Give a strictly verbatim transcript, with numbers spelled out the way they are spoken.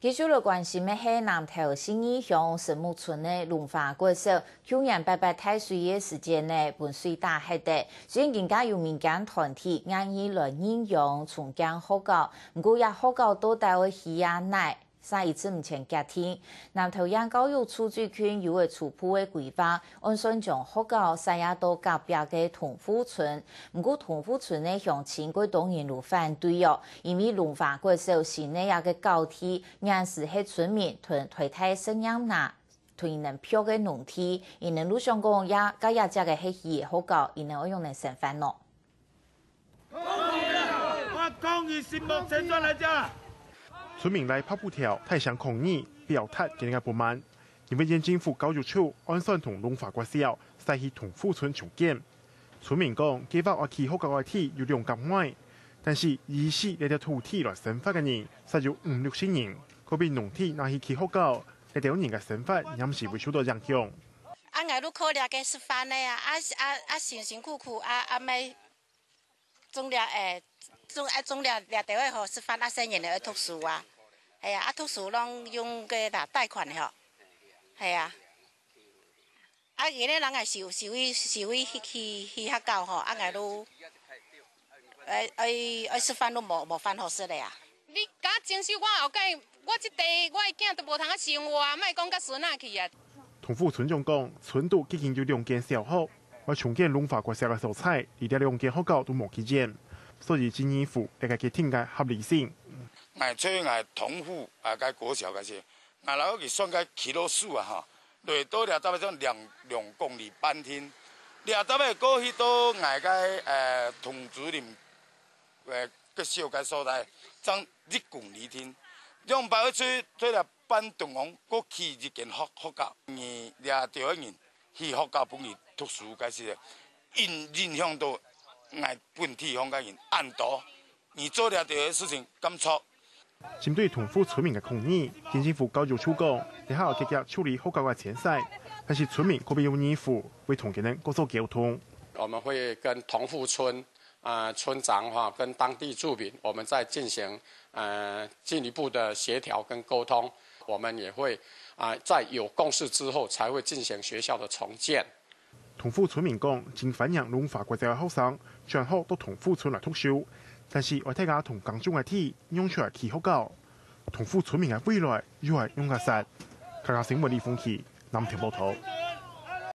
繼續來關心个係南投信義鄉神木村个龍華國小，舊年八八大水个時節呢，分水打忒忒。雖然今下有民間團體願意來認養重建學校，毋過這學校到底愛起啊哪，煞一直毋曾決定。南投縣教育處最近有个初步个規劃， 按算將學校徙啊到隔壁个同富村，毋過同富村个鄉親過當然有反對哦，因為龍華國小新个這个校地，原時係村民同台大實驗室同𠊎等拼个農地，𠊎等就想講這，該這跡个係佢个學校，𠊎等愛仰般生活呢？ 我抗議，神木遷出來遮！村民拉白布條，大聲抗議，表達佢等个不滿。因為縣政府教育處按算同龍華國小徙去同富村重建。村民講，計畫愛起學校个地有兩甲外，但是移徙這條土地來生活个人，煞有五六十人，可比農地拿去起學校，這兜人个生活臨時會受到影響。啊，𠊎都靠這个食飯个啊，啊，啊，啊，辛辛苦苦啊，啊，買 種了，誒，種，愛種了，了就愛好食飯，啊，細人就愛讀書啊。係啊，啊，讀書攏用个啦，貸款吼。係啊。啊，現在人愛收，收去，收去去，去學校吼，啊，𠊎都，愛，愛，愛食飯都無，無飯好食了啊。你敢徵收我後改，我這代我个囝都無通啊生活啊，莫講甲孫仔去啊。 同富村長講，村肚既經有兩間小學，愛重建龍華國小个所在，離這兩間學校都無幾遠，所以質疑府這个決定个合理性。𠊎對𠊎同富啊，該國小該時，𠊎老去算該kilo數啊吼，落到這搭種兩，兩公里半定，這搭个過去到𠊎个，呃，同主任，呃，國小个所在，正一公里定，兩百个對，對了 半中央過起一間學，學校。你這兜个人去學校分佢讀書，該時影，影響到𠊎本地方个人恁多。你做這兜个事情敢著？針對同富村民个抗議，縣政府教育處講，這下積極處理學校个遷徙，但是村民可比有疑府，會同佢等過做溝通。我們會跟同富村，呃，村長哈，跟當地住民，我們再進行，呃，進一步的協調跟溝通。我們也會，啊，在有共識之後，才會進行學校的重建。同富村民講，真歡迎龍華國小个學生轉學到同富村來讀書，但是愛大家同耕種个地讓出來起學校，同富村民个未來又愛仰結煞？客家新聞李鳳琪，南投報導。